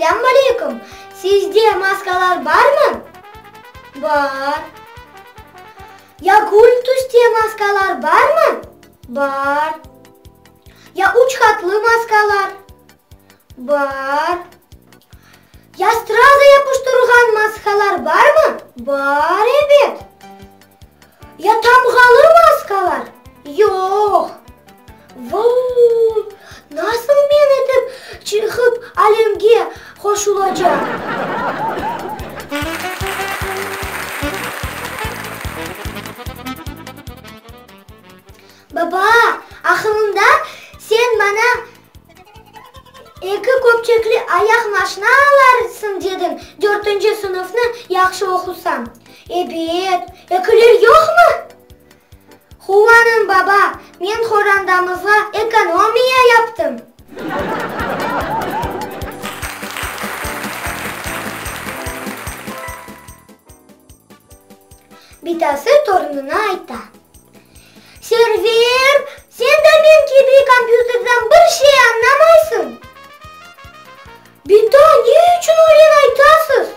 Selâm aleyküm! Sizde maskalar barmı? Bar. Ya gül tüste maskalar barmı? Bar. Ya üç qatlı maskalar? Bar. Ya straza yapıştırğan maskalar barmı? Bar, ebet. Ya tamğalı maskalar? Yoq. Vay, nasıl men etip çıqıp alemge qoşulacam? Baba, aqılında sen maña eki köpçekli ayaq maşna alarsıñ dediñ dörtünci sınıfnı yahşı oqusam. Ebet, ekiler yoqmı? Quvanıñ, baba, men qorandamızğa ekonomiya yaptım. Bitası torunına ayta. Server, sen de men kibi kompyuterden bir şey añlamaysıñ. Bita, ne içün öyle aytasız?